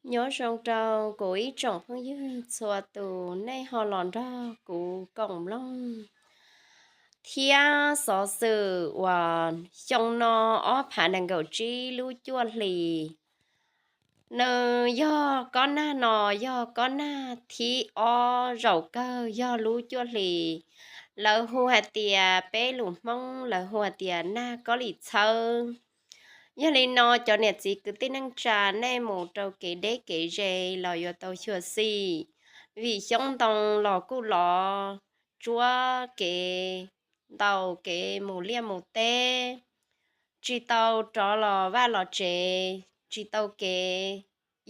Nyob zoo rau kuv ib tsoom phooj ywg txhua tus nej ho los nrog kuv koom mloog thiab xov xwm uas xyoo no ob phav nees nkaum tsib lub cuaj hlis. Nws yog kob nag no yog kob nag thib ob zaum kawg yog lub cuaj hlis. Lawv hu hais tias peb lus Hmoob lawv hu hais tias nag kob lim txhawb. Yog li no cov niam txiv kwv tij neej tsa nej mus rau kev deb kev ze los yuav tau xyuam xim, vim xyoob ntoo los kuj los tsuab kev, ntaus kev mus liaj mus teb, tsis tau rov los vaj los tsev, tsis tau kev.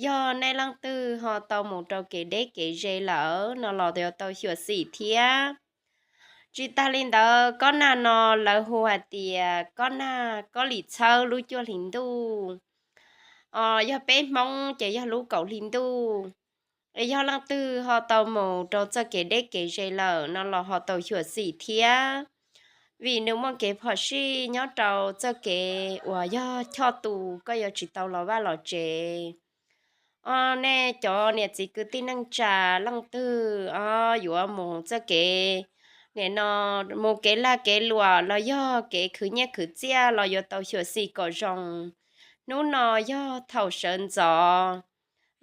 Yog nej leej twg ho tau mus rau kev deb kev ze lawm no los yuav tau xyuam xim thiab. Tsis tas li ntawd kob nag no lawv hu hais tias kob nag kob lim txhawb lub cuaj hlis ntuj. Yog peb Hmoob ces yog lub kaum hli ntuj. Yog leej twg ho tau mus rau txoj kev deb kev ze lawm no los ho tau xyuam xim thiab, vim nws muaj kev phom sij nyob rau txoj kev uas yog choj tus koj yuav tsis tau los vaj los tsev. Nej cov niam txiv kwv tij neej tsa leej twg yuav mus txoj kev, nim no mus kev lag kev luam los yog kev khwv nyiaj khwv txiaj los yuav tau xyuam xim kom zoo. Hnub no yog thaum sawv ntxov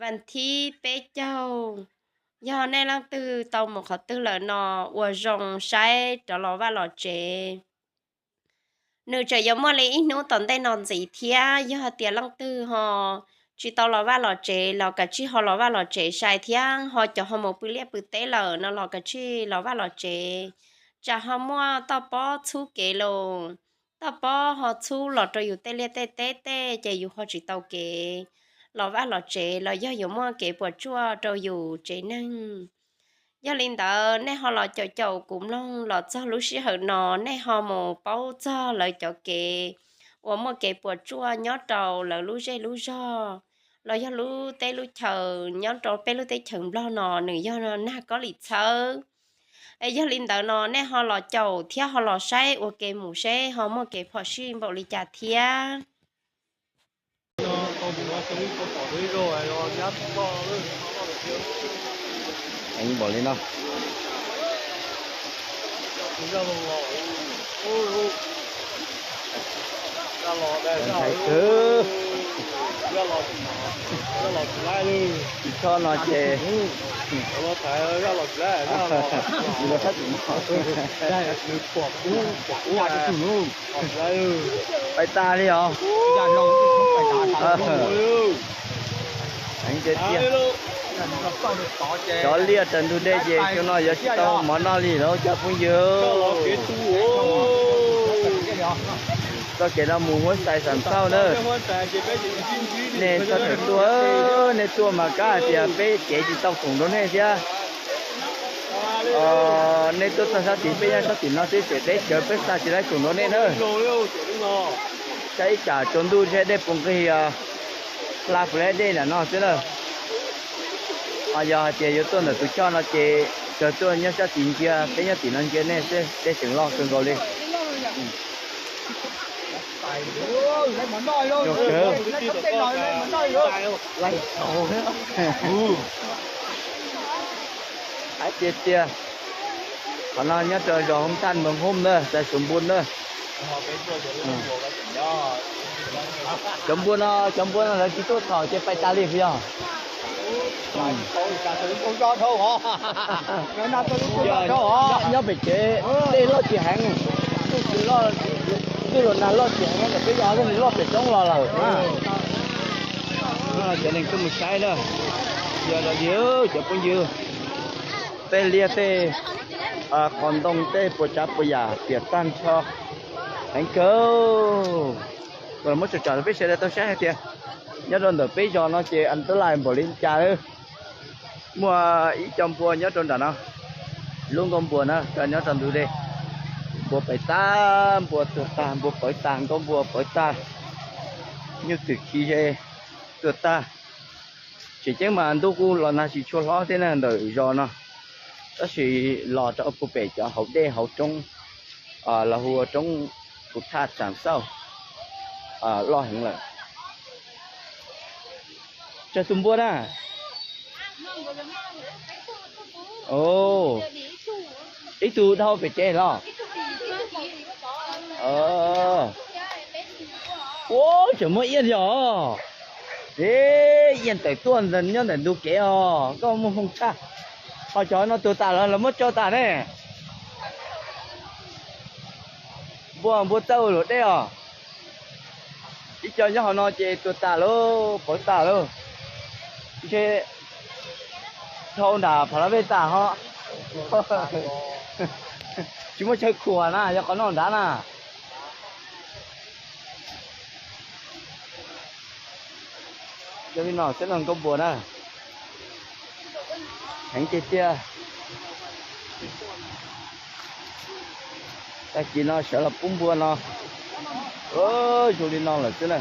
vas thib peb caug, yog nej leej twg tau mus qhov twg lawm no ua zoo saib rov los vaj los tsev. Nws tseem yuav muaj li ib hnub tom ntej no ntxiv thiab, yog hais tias leej twg ho tsis tau los vaj los tsev los kav tsij ho los vaj los tsev sai thiab, ho cov ho mus pw liaj pw teb lawm no los kav tsij los vaj los tsev. Tsam ho muaj toj pob txhub kev los, toj pob ho txhub los rau yus tej liaj tej teb tej ces yus ho tsis tau kev los vaj los tsev los yog yuav muaj kev puas tsuaj rau yus tsev neeg. Yog li ntawd nej ho los caum caum kuv mloog los txog lub sij hawm no nej ho mus paub txog lawv cov kev uas muaj kev puas tsuaj nyob rau lawv lub zej lub zog los yog lub teb lub chaw nyob rau peb lub teb chaws Nplog no nws yog nag kob lim txhawb. Es yog li ntawd no nej ho los caum thiab ho los saib ua ke mus seb ho muaj kev phom sij npaum li cas thiab. Npaum li no. Ntxhais kawg. Tsis txhob no ces los sab tim no. Pais tas li os. Heev tiag tiag. Cov liaj raws ntug dej ces xyoo no yuav tsis tau mov noj li lauj cov phooj ywg. Txoj kev no mus Huab Xais Xam Xauj na. Nej txhob tham tuaj, nej tuaj mas kav hais tias peb cev tsis tau koom rau nej thiab. Nej tuaj txog sab tid peb nyob sab tim no xwb, tseem deb tsawv peb xa tsis tau koom rau nej na. Saib ib tsam tsaus ntuj ntshe dej puas nqig, hla puas laib dej nram no xwb na. Yog hais tias yuav tuaj ntawm tus choj no ces kawg tuaj nyob sab tid ntsia, peb nyob tim no ntsia nej xwb, dej tseem loj kawg nkaus li. Tiag tiag, qhov no nyob rau zos Hoob Thaj, moos Hoob na, xais Suav Npua na. Cov npua no, cov npua no lawv tsis tuaj txhom ces pais tas li puas yog? Nyob pem tsev dej loj tsis heev, twb los nag loj tsis heev, peb yog loj pem roob los lawm. Cov neeg tuaj mus saib na, yog li cov phooj ywg, tej liaj tej qhov ntoo tej puas tsav puas yam piam tag nrho heev kawg. Muab tsom tsom rau peb sawv daws tau saib hais tias nyob rau ntawm peb zos no ces an tub lais npaum li cas. Muaj ib co npua nyob rau nram no, lub nkauj npua na nyob rau ntug dej. Npua pais tag, npua tuag tag, npua pawv tag, nkauj npua pawv tag, nyuj twm khi ze tuag tag. Tseem ceeb mas ntuj kuj los nag tsis tshua hlob thiab na ntawm zos no, tab sis los rau puag pem cov hauv dej hauv roob, los hu ua roob Kuv Thaj Xam Xauj, loj heev lawm. Cog tus npua na. Ib tug dhau pem tsev los? Ua, tseem muaj iab yog. Ib, iab tawm tuaj ntawm nyob ntawm ntug kev os, koj muaj hmoo tshaj. Ho cov no tuag tas los lawv muab tso tas ne. Npua, npua txawj luam dej os. Ib co nyob hauv no ces tuag tas lauj, poob tas lauj. Ntshe dhau nram Phav Lab Vej tas ho. Tsis muaj chaw khuam na, yog qhov no nrad na. Yog li no xwb no nkauj npua na. Heev tiag tiag. Tag kis no sawv los pub npua no. Zoo li no lawm xwb na.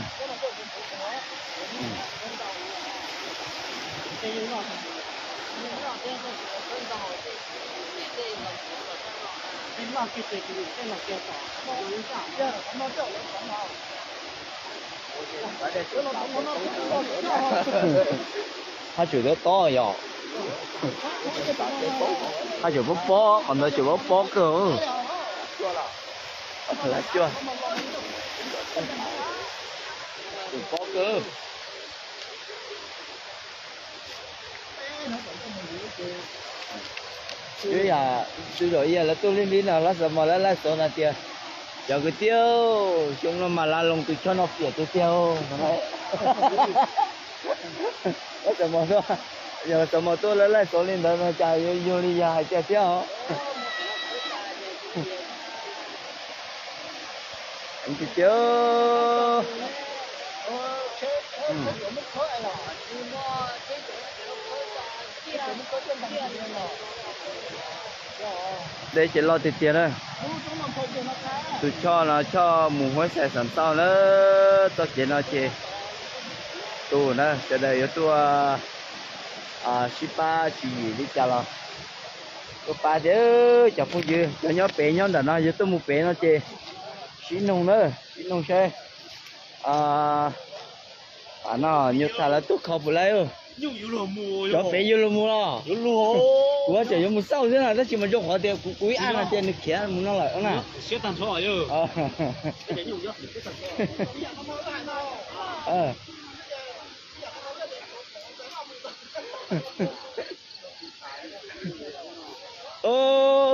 Haj tseem tob tob yog. Haj tseem pob pob, qhov ntawd tseem pob pob kawg. Lawv cua, tseem pob kawg. Ib yam txwv zaum ib yam lawv tuaj lij lib no, lawv xav mos lawv laij xov no tias, cov kwv tij, xyoo no mas Lav Loos tus choj no piam tiag tiag. Lawv xav mos tuaj, yog lawv xav mos tuaj lawv laij xov li ntawd no cas yuav yug li yog hais tiag thiab os. Tiag tiag. Dej ces loj tiag tiag na. Tus choj no choj mus Huab Xais Xam Tauj na. Txoj kev no ces tus na sawv daws yuav tuaj sib pab tswv yim li cas los tuaj pab thiab cov phooj ywg. Cov nyob pem nyob ntawm no yog tuaj mus pem no ces sib noog na, sib noog saib. No nyuag tham lawv tuaj kho puas laib. Cov pem yuav luag mus los? Kuv tseem yuav mus xauj xwb na, tab sis mas zoo qhov tias kuv, kuv ib a no tias nws khiav mus no lawm na.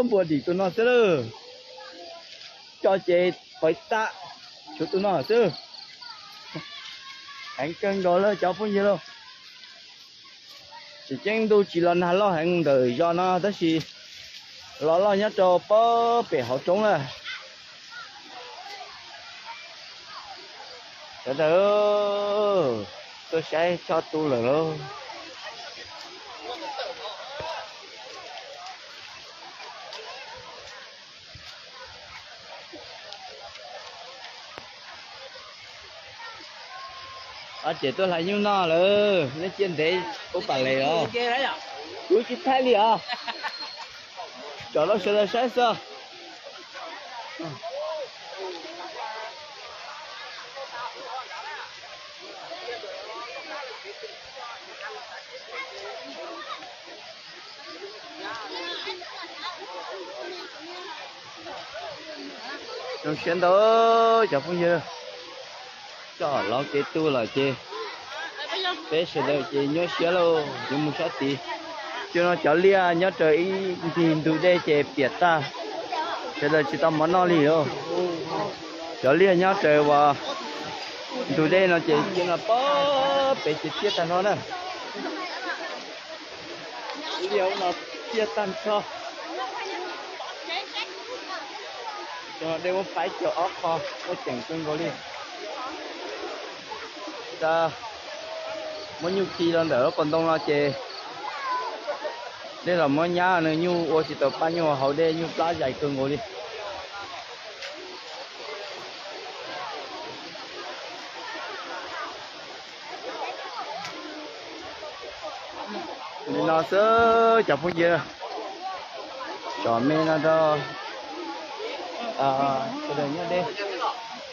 Npua dim tus no xwb lawm. Coj ces pais tag, tshuav tus no xwb. Heev kawg nkaus lawm cov phooj ywg lauj. Tseem ceeb ntuj tsis los nag loj heev ntawm zos no tab sis los loj nyob rau pem hauv roob na. Sawv daws tuaj saib choj tu lawm lauj. Ob ces tuaj hlais nyuj noj lawm, neb cia ntev ua pam les os. Kuv tsis thaij li os. Tsom rau sawv daws saib xwb. Zoo siab ntau cov phooj ywg, coj lov kev tu lawm ces peb sawv daws ces nyuaj siab lauj, yuav mus sab tid. Cuag no cov liaj nyob raws ib ncig ntug dej ces piam tag, sawv daws tsis tau mov noj li os. Cov liaj nyob raws uas ntug dej no ces cuag no pem ces tiaj tag nrho na. Liaj no tiaj tag nrho. Cov dej muab faib cov ob qho muaj ceem kawg nkaus li. Tau muab nyuj khi rau ntawm lub qos ntoo no ces dej los muab nyab nws nyuj ua tsis tau paj nyuj hauv dej nyuj plab zais kawg nkaus li. Li no xwb cov phooj ywg, tsom me no rau sawv daws nyob deb.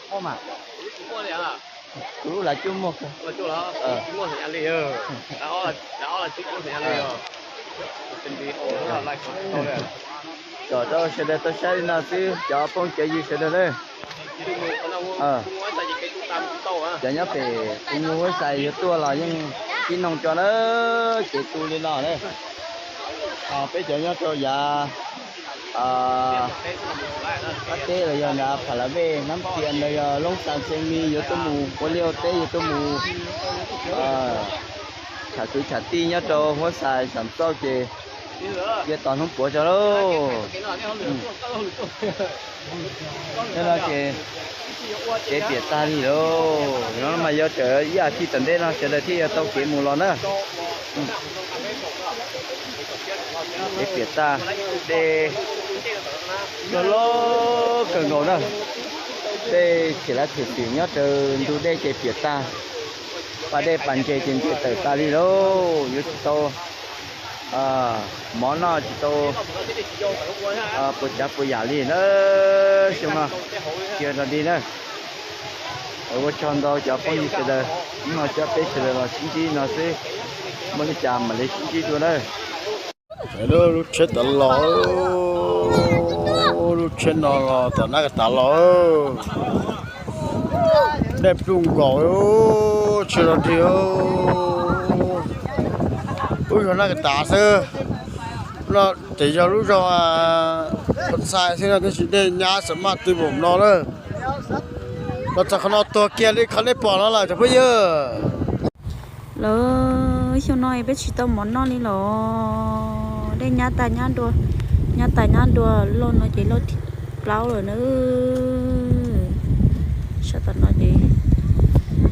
Muaj mas. Kuv lub lav cuaj muaj. Tsom rau sawv daws tau saib li no xwb cov phooj cov ywg sawv daws na. Cov nyob pem kuv mus huab xais yuav tuaj los yeej tib noog tso na, kev tu li no na. Peb cov nyob rau yav qab teb los yog nrad Pha La Vej Nab Thias ntawd yog Loob Xas Xees Mis yuav tuaj mus ua liaj ua teb yuav tuaj mus tsham kwv tsham tij nyob rau huab xais Xam Xauj ces cia tos hnub puav tso lauj. Tej no ces kev piam tag li lauj, no mas yuav tsawg ib as thiv tom ntej no sawv daws thiaj yuav tau kev mus los na. Kev piam tag, dej loj loj kawg nkaus na. Dej chim lav chim xwm nyob raws ntug dej ces piam tag, pas dej pas ntses ces ntses tawm tas li lauj, yuav tsis tau mov noj tsis tau puas tsav puas yam li na. Xyoo no cia rau li na. Ua tsaug ntau cov phooj ywg sawv daws, hnub no coj peb sawv daws los sib ntsib no xwb, muaj li cas mam li sib ntsib dua na. Lub tsheb tom los, lub tsheb no los tom Nab Kas Tas los, dej pluj nkaus, tsis los nrig. Lub zog Nab Kas Tas xwb, no ces yog lub zog Xais xwb no tab sis dej nyab xam maj twb npaum no lawm. Los txog qhov no tuag kiag li qhov nej pom no lawm cov phooj ywg. Lawv, xyoo no peb tsis tau mov noj li los, dej nyab tas nyab dua, nyab tas nyab dua, loj no ces loj thib plaub lawm na. Sab tom no ces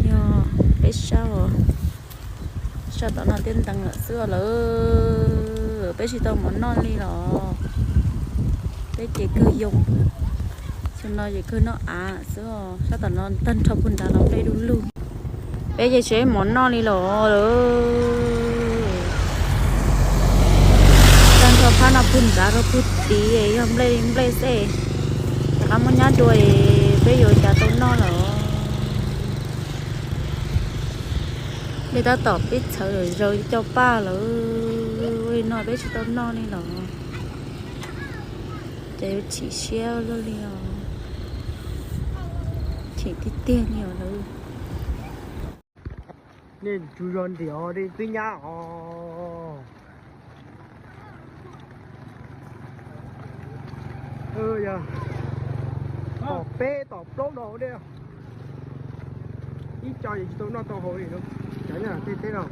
yog peb sab os, sab tom no twb ntees lawm xwb os lawv, peb tsis tau mov noj li los, peb ces kawg yoo, xyoo no ces kawg noj av xwb os. Sab tom no tag nrho puag nrad los nplej du lug. Peb ces tsis muaj mov noj li los lawm. Tag nrho phab no puag nrad rau puag tid yog nplej nplej xwb. Rov qab muab nyab dua es peb yuav cas tau noj lawm. Dej tab tom pib txhawv zaws caj paj lawm, ua li no peb tsis tau noj li los. Ces yuav chim siab luaj li os. Chim tiag tiag li os lawv. Nej tsuas yog ntiam os, dej twb nyab os. Yog tom peb tom plaub no dej, ib co ces tsis tau noj tau haus li. Cov nyob tej teb no,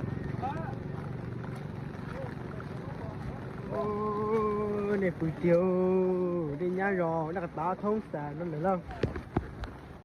nej pw tiag, dej nyab zos Nab Kas Tas Thoob Xas no lawm lauj.